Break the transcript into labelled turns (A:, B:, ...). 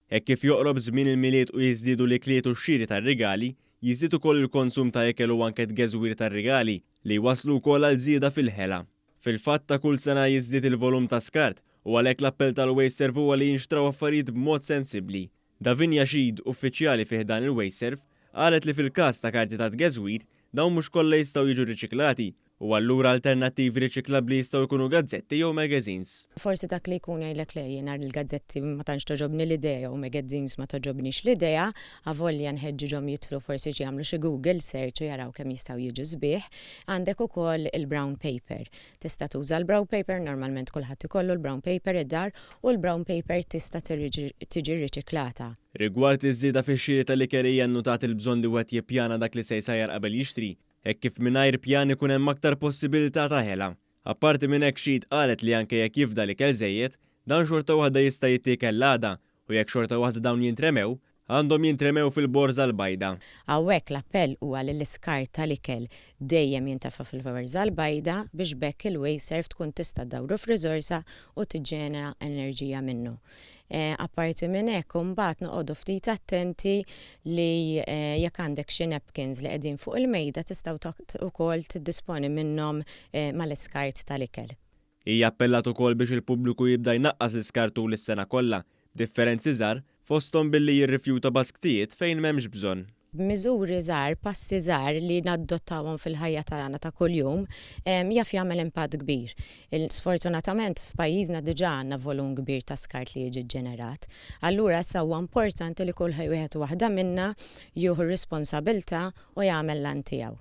A: Hekk kif joqrob żmien il-Milied u jiżdiedu l-ikliet u x-xiri tar-rigali, jiżdied ukoll il-konsum ta' ikel u anke tgeżwir tar-rigali, li jwasslu wkoll għal żieda fil-ħela. Fil-fatt, ta' kull sena jiżdied il-volum ta' skart u għalhekk l-appell tal-WasteServ huwa li jinxtraw affarijiet b'mod sensibbli. Davinia Sheed, uffiċjali fi ħdan il-WasteServ, qalet li fil-każ ta' karti ta' tgeżwir, dawn mhux kollha jistgħu jiġu riċiklati u allura alternattivi riċiklabbli jistgħu jkunu gazzetti jew magazines.
B: Forsi dak li jkun jgħidlek le jiena l-gazzetti ma tantx togħġobni l-idea jew magazines ma togħġobnix l-idea, avolja nħeġġiġhom jidħlu forsi xi jagħmlu xi Google search u jaraw kemm jistgħu jiġu sbieħ. Għandek ukoll il-brown paper. Tista' tuża l-brown paper, normalment kulħadd ikollu l-brown paper id-dar u l-brown paper tista' tiġi rriċiklata.
A: Rigward iż-żieda fix-xiri tal-ikel hija nnutat il-bżonn li wieħed jippjana dak li se jsajjar qabel jixtri, hekk kif mingħajr pjan ikun hemm aktar possibilità ta' ħela. Apparti minn hekk Sheed qalet li anke jekk jifdal ikel żejjed, dan xorta waħda jista' jittiekel l-għada u jekk xorta waħda dawn jintremew, għandhom jintremew fil-borża l-bajda.
B: Hawnhekk l-appell huwa li l-iskart tal-ikel dejjem jintefa' fil-borża l-bajda biex b'hekk il-WasteServ tkun tista' ddawru f'riżorsa u tiġġenera enerġija minnu. Apparti minn hekk imbagħad noqogħdu ftit attenti li jekk għandek xi napkins li qegħdin fuq il-mejda tistgħu wkoll tiddisponi minnhom mal-iskart tal-ikel.
A: Hija appellat ukoll biex il-pubbliku jibda jnaqqas l-iskart tul is-sena kollha, b'differenzi żgħar, fosthom billi jirrifjuta basktijiet fejn m'hemmx bżonn.
B: B'miżuri żgħar, passi żgħar li nadottawhom fil-ħajja tagħna ta' kuljum, jaf jagħmel impatt kbir. Sfortunatament f'pajjiżna diġà għandna volum kbir ta' skart li jiġi ġġenerat. Allura issa huwa importanti li kull wieħed u waħda minna jieħu r-responsabilità u jagħmel l-għan tiegħu.